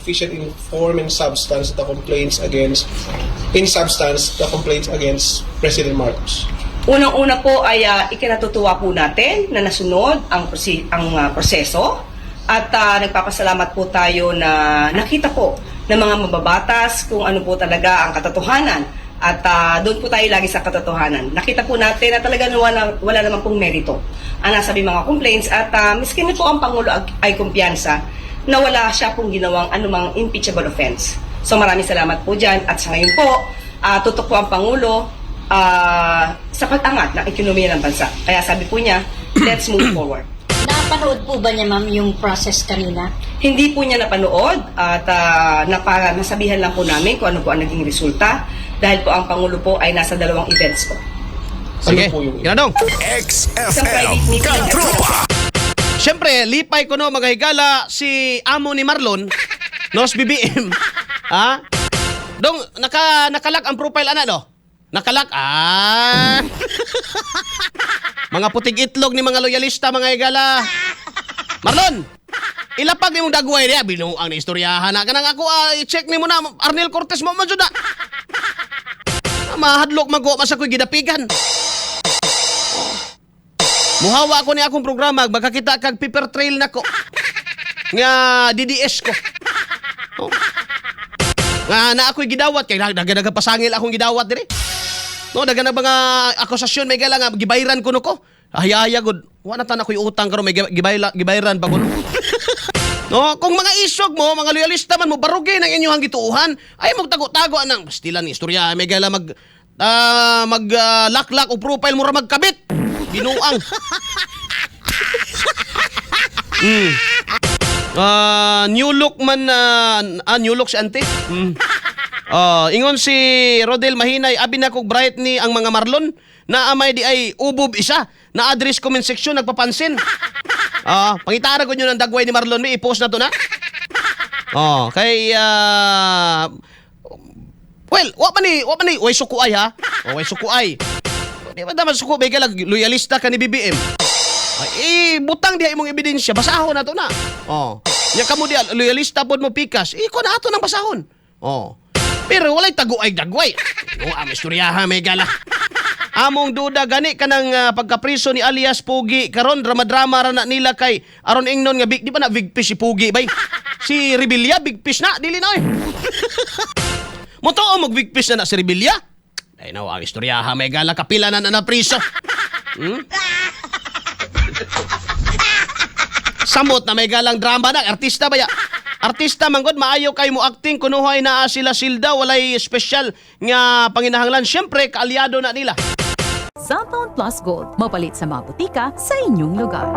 Sufficient in form and substance the complaints against in substance the complaints against President Marcos. Unang-una po ay ikinatutuwa po natin na nasunod ang proseso at nagpapasalamat po tayo na nakita po ng mga mababatas kung ano po talaga ang katotohanan at doon po tayo lagi sa katotohanan. Nakita po natin na talaga wala naman pong merito ang nasabi mga complaints at miskin po ang Pangulo ay kumpiyansa na wala siya pong ginawang anumang impeachable offense. So maraming salamat po dyan at sa ngayon po, tutok po ang Pangulo sa pag-angat ng ekonomiya ng bansa. Kaya sabi po niya, "Let's move forward." Napanood po ba niya, ma'am, yung process kanina? Hindi po niya napanood at nasabihan lang po namin kung ano po ang naging resulta dahil po ang Pangulo po ay nasa dalawang events po. Sige, Ano po yung Ginanong. Isang private XFM meeting. Katropa. Siyempre, lipay ko no, mga higala, si amo ni Marlon, nos BBM. Ha? Dong, naka-lock ang profile ana, no? Naka-lock, ah. Mga putig itlog ni mga loyalista, mga higala. Marlon, ilapag ni mong dagway niya. Binuang na istoryahan na. Kanang ako, i-check ni mo na. Arnel Cortez mo man jud na. Mahadlok man ko, mas ako'y gidapigan. Muhawa ako ni akong programa, magkakita kag paper trail nako. Nga DDS ko. Oh. Nga na ako'y gidawat kay daga daga pasangil akong gidawat dire. No, daga na mga akusasyon may gala nga gibayran ko no ko. Hayaya gud. Wa na tan ako'y utang karon may gibayran pa ko. No, kung mga isog mo, mga loyalista man mo, barugi ng inyong gituohan. Ay magtago-tago anang pastilan ni istorya may gala mag laklak o profile mo ra magkabit. Binuang. New look man na new look si ante. Ingon si Rodel Mahinay, abi na kog bright ni ang mga Marlon na amay di ay ubob isa na address comment section nagpapansin. Pangitara ko nyo ng dagway ni Marlon, may i-post na to na. Oh, kay well, wa man ni way sukuay ha. Oh, way sukuay. Di ba dapat suko bay ka loyalista ka ni BBM? Ay, eh, butang diha imong ebidensya, basahon na to na. Oh. Nya kamo diha loyalista pod mo pikas, iko na ato nang basahon. Oh. Pero walay taguay dagway. No, am istoryaha may gala. Among duda gani kanang pagkapriso ni alias Pugi karon, drama-drama ra na nila kay aron ingnon nga big di ba na big fish si Pugi bay. Si Rebilla big fish na dili na oy. Mo mag big fish na na si Rebilla. Ay naw ang istoryaha may gala, kapila na na na priso. Samot na may galang drama na artista ba ya? Artista man gud maayo kay mo acting kunuhay naa sila silda, walay espesyal nga panginahanglan, syempre kaalyado na nila. Xanthone Plus Gold, mapalit sa mga butika sa inyong lugar.